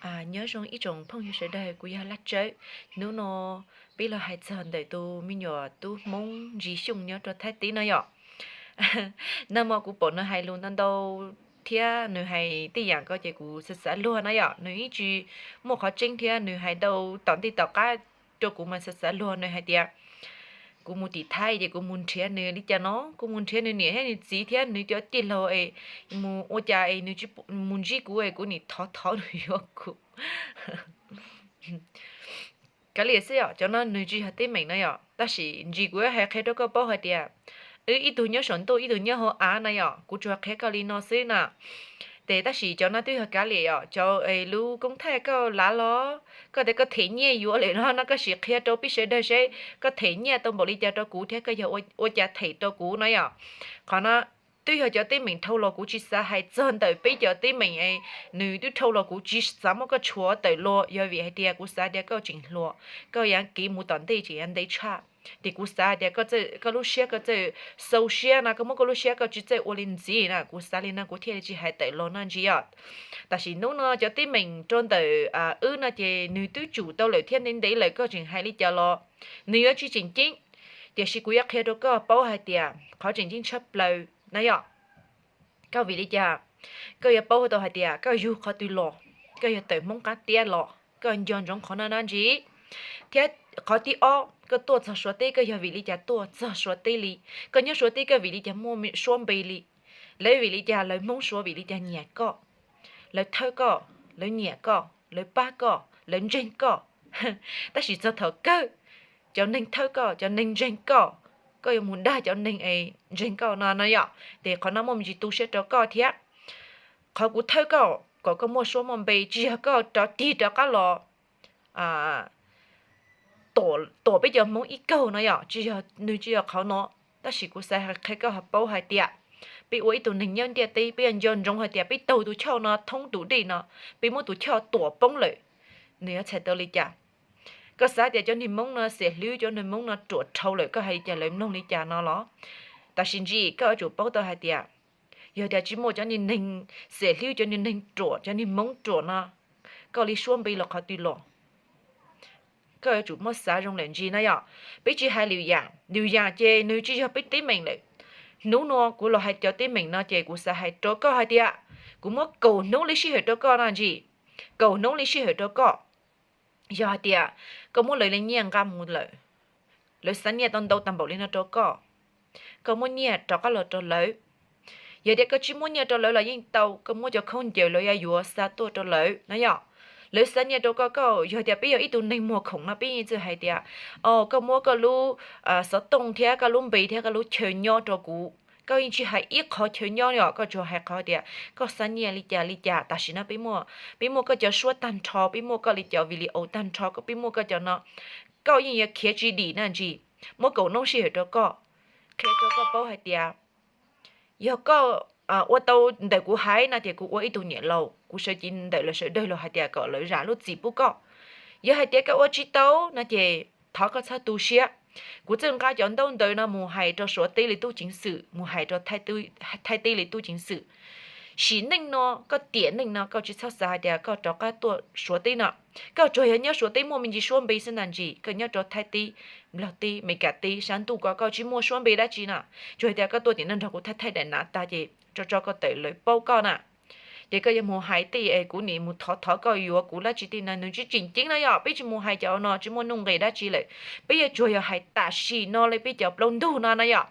Nyob zoo ib tsoom phooj ywg sawv daws, kuv yog Laj Tsawb. Hnub no peb los hais txog ntawm tus me nyuam tub Hmoob Ntsis Xyooj nyob rau Thaib teb no yom. Nag hmo kuv pom nws hais lus ntau ntau thiab nws hais tej yam ko ces kuv xav xav luag na yom. Nws ib tsis muaj qhov tseeb thiab nws hais ntau tom ntej tom qab rau kuv mas xav xav luag. Nws hais tias kuv mus tim Thaib ces kuv mus nrhiav nws li cas no, kuv mus nrhiav nws niam thiab nws txiv thiab nws cov tij laug es mus ua cas es nws mus ntsib kuv es kuv nim thov thov nws yuav kuv. Kav liam xwb yom, cov no nws tsis yog teeb meem na yom, tab sis Ntsis kuv hais qhia rau koj paub hais tias wb ib tug nyob saum ntuj ib tug nyob hauv av na yom, kuv tsuas qhia koj li no xwb na. Ces tab sis cov no twb yog kav liam yom, cov lub koob thaij koj lav los, koj tias koj them nyiaj yuav lawm no no koj sim qhia rau peb sawv daws seb koj them nyiaj tau npaum li cas rau kuv thiab koj yog ua cas them rau kuv no yom. Qhov no twb yog cov teeb meem dhau los, kuv tsis xav hais txog ntawm peb cov teeb meem, nws twb dhau los kuv tsis xav muab koj tshuav tawm los, yog vim hais tias kuv xav tias koj tseem hluas, koj yuav kev mus tom ntej tseem yuav ntev tshaj. Ces kuv xav hais tias koj lub siab koj txawj xau siab no, koj muab koj lub siab koj tsis txawj ua li ntxiv na, kuv xav li no kuv thiaj li tsis hais tawm los no Ntsis yom. Tam sim hnub no cov teeb meem rau ntawm wb no ces nws twb tsum tau lawm thiab ntev ntev lawm, koj tseem hais li cas los nws yuav tsis tseem ceeb. Tiam sis kuv yuav qhia rau koj paub hais tias qhov tseem ceeb tshaj plaws na yom, koj vim li cas, koj yuav paub tau hais tias koj yug qhov twg los, koj yog tawm Hmoob qab tiab los, koj nco ntsoov qhov no na Ntsis. Thiab qhov thib ob, koj tuaj txog Suav teb koj yog vim li cas tuaj txog Suav teb li, koj nyob Suav teb koj vim li cas muaj suab npe li. Lawv vim li cas, lawv Hmoob Suav vim li cas nyiam koj, lawv thawj koj, lawv nyiam koj, lawv pab koj, lawv ntseeg koj. Tab sis txog thaum kawg, cov neeg thawj koj, cov neeg ntseeg koj, koj yuav mus dag cov neeg es ntseeg koj no no yom. Ces qhov no muaj me ntsis tu siab rau koj thiab. Qhov kuv thawj koj kom koj muaj suab muaj npe tsis yog koj rov tig rov qab los tuam peb cov Hmoob ib kaug no yom, tsis yog, nws tsis yog qhov no. Tab sis kuv xav qhia koj paub hais tias peb ua ib tug neeg nyob ntiaj teb peb yuav nco ntsoov hais tias peb taug tus choj no thoob tus dej no, peb muab tus choj tuam poob lawm, nws yuav txhais tau li cas. Koj xav tias cov neeg Hmoob no xiam hlwb, cov neeg Hmoob no ruam dhau lawm, koj hais li cas lawv mloog li cas no los? Tam sim ntsis koj yuav tsum paub tau hais tias yog tias tsis muaj cov neeg xiam hlwb, cov neeg ruam, cov neeg Hmoob ruam no, koj li suab npe los qhov twg los? Koj yuav tsum muab xav zoo lawm Ntsis na yom. Peb tsis hais Liu Yam, Liu Yam ces nws tsis yog peb teeb meem lawm. Hnub no kuv los hais cov teeb meem no ces kuv xav hais rau koj hais tias kuv muab kaum hnub li sij hawm rau koj no Ntsis, kaum hnub li sij hawm rau koj. Yog hais tias koj muab lawv li nyiaj nqa mus lawm, lawv xa nyiaj tau ntau tag npaum li no rau koj, koj muab nyiaj rov qab los rau lawv. Yog tias koj tsis muab nyiaj rau lawv los yeej tau, koj muab cov khaub ncaws lawv yuav yuav xa tuaj rau lawv na yom. Lawv xa nyiaj rau koj, koj yog tias peb yog ib tug neeg muag khoom no peb yeej txawj hais tias, o, koj muab koj lub xov tooj thiab koj lub npe thiab koj lub chaw nyob rau kuv, koj yeej tsis hais ib qho chaw nyob li os, koj tsuas hais qhov tias koj xa nyiaj li cas li cas. Tam sim no peb muaj koj cov suab tag nrho, peb muaj koj li cov video tag nrho, peb muaj koj cov no, koj yeej yuav khiav tsis dim na Ntsis. Muab kaum hnub sij hawm rau koj, qhia rau koj paub hais tias yog koj ua tau ntawm kuv hais no ces kuv ua ib tug niam laus, kuv sawv cev ntawm lawv sawv daws los hais tias kom lawv zam lub txim pub koj. Yog hais tias koj ua tsis tau no ces thov koj txhob tu siab. Kuv txawj nqa cov ntaub ntawv no mus hais rau Suav teb li tub ceev xwm, mus hais rau Thaib teb li tub ceev xwm. Sim neej no koj tiam neej no koj tsis txhob xav hais tias koj rov qab tuaj Suav teb no, koj tsuas yog nyob Suav teb muaj me ntsis suab npe xwb na Ntsis. Koj nyob rau Thaib teb, Nplog teb, Meskas teb, sab ntuj ko koj tsis muaj suab npe dab tsi na. Tsuas hais tias koj tuaj tim no nrog kuv thaij thaij daim nav tag ces tso tso koj tawm lawv paub koj na. Ces koj yuav mus hais tej es kuv nim mus thov thov koj yuav kuv dab tsi tej no nws tsis tseem ceeb na yom. Peb tsis mus hais cov no tsis muaj nuj nqis dab tsi lawm. Peb yuav tsuas yog hais tam sim no li peb cov plaub ntug no na yom.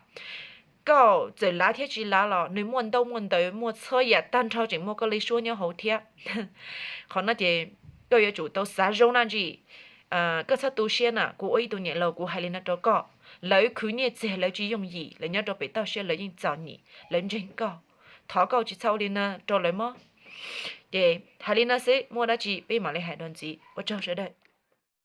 Koj txawm lav thiab tsis lav los nws muaj ntaub muaj ntawv muaj txhua yam tag nrho, tseem muaj koj li suab nyob hauv thiab. Qhov no ces koj yuav tsum tau xav zoo na Ntsis. Koj txhob tu siab na, kuv ua ib tug niam laus kuv hais li no rau koj. Lawv khwv nyiaj txiag lawv tsis yooj yim, lawv nyob rau pem toj siab lawv yeej txom nyem, lawv ntseeg koj. Thov koj tsis txhob ua li no rau lawv mog. Ces hais li no xwb, muaj dab tsi peb mam li hais dua ntxiv. Ua tsaug sawv daws.